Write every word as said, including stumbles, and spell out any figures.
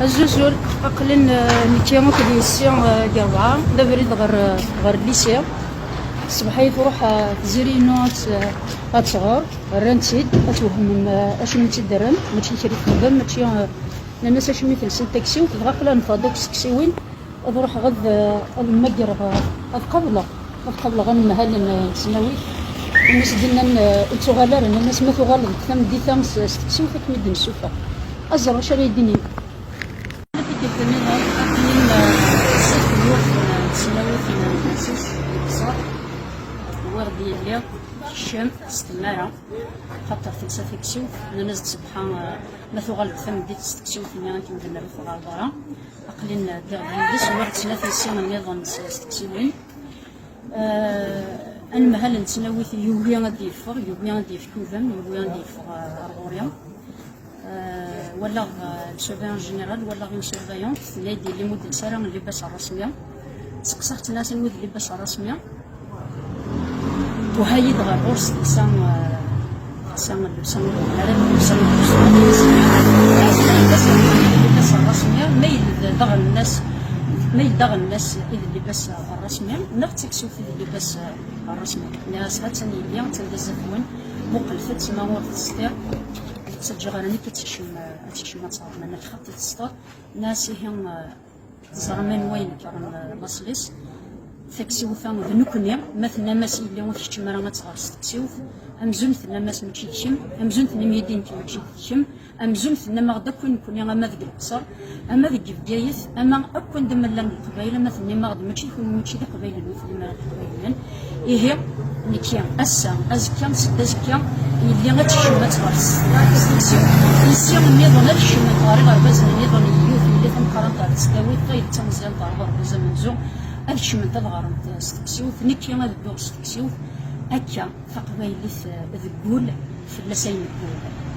Azuzul, aql-in, eh, nekki akked yessi, eh, deg rebɛa, d abrid ɣer, eh, ɣer lycée. Ṣṣbeḥ-a truḥ, eh, Tiziri-inu ad, eh, ad tɣer, rran-tt-id, ad twehmem, eh, acimi i tt-id-rran, mačči kra i texdem, mačči, eh, nnan-as acimi telsa taksiwt, dɣa aql-aɣ neffeɣ-d akk s teksiwin, ad ruḥeɣ ad, ad mmagreɣ, ad qableɣ, ad qableɣ anemhal n tesnawit. Imi s-d-nnan, eh, ur ttuɣal ara, nnan-as ma tuɣaleḍ deg tameddit-a s, s teksiwt ad kem-id-nessufeɣ. Ad ẓreɣ acu ara yi-d-inin. Tikkelt nniḍen, akken, eh, seg tmurt n tesnawit n Lmasic, deg Qṣer, wwiɣ-d yelli, tekcem s tmara, xaṭer telsa taksiwt, nnan-as-d ṣṣbeḥ-a, eh, ma tuɣaleḍ deg tameddit s teksiwt-nni ad kem-id-nerr ur tuɣaleḍ ara. Aql-in ddiɣ d yelli-s, uɣeɣ-d snat yessi nniḍen s, s teksiwin. Eh, anemhal n tesnawit yugi ad d-yeffeɣ, yugi ad d-yefk udem, yugi ad d-yeffeɣ, eh, ar ɣur-i. Eh, walaɣ, eh, le surveillant général, walaɣ une surveillante, tenna-yi-d yelli-m ur d-telsi ara llibas rrasmi. Seqsaɣ-tt, nniɣ-as anwa i d llibas rrasmi. Tuha-yi-d ɣer ɣur-s telsa, eh, telsa llebsa ur tebɣi ara, llebsa n llebsa. Llibas rrasmi, ma yella daɣen nnas, ma yella daɣen nnas i d llibas rrasmi, neɣ d taksiwt i d llibas rrasmi. Nniɣ-as ha-tt-an yelli, ha-tt-an d azaf-wen, muqlet-tt ma ur testiɣ, ur ttaǧǧaɣ ara nekk ad tekcem, ad tekcem ad tɣer, ma nna lxaṭi testeɣ. Nniɣ-as ihi, eh, Teẓram anwa inekren, eh, laṣel-is? Taksiwt-a d nekkni, ma tennam-as yelli ur tkeččem ara ad tɣer s teksiwt, amzun tennam-as mačči d kemm, amzun tennam-iyi-d i nekk mačči d kemm, amzun tennam-aɣ-d akk i nekkni ama deg Leqṣer, ama deg Bgayet, ama akk anda ma llan Leqbayel, ama tennim-aɣ-d mačči d kenwi, mačči d Iqbayliyen, ur tellim ara d Iqbayliyen. Ihi, nekki, ass-a, azekka, seld azekka, yelli ad tekcem ad tɣer s, s teksiwt. Yessi nniḍen ad kecment ɣer iɣerbazen nniḍen, yiwet yelli tameqqrant ɣer tesdawit, tayeḍ d tameẓyant ɣer uɣerbaz amenzu, ad kecment ad ɣrent s teksiwt, nekki ad dduɣ s teksiwt. Akka, taqbaylit, eh, deg wul, fell-as ay neggul.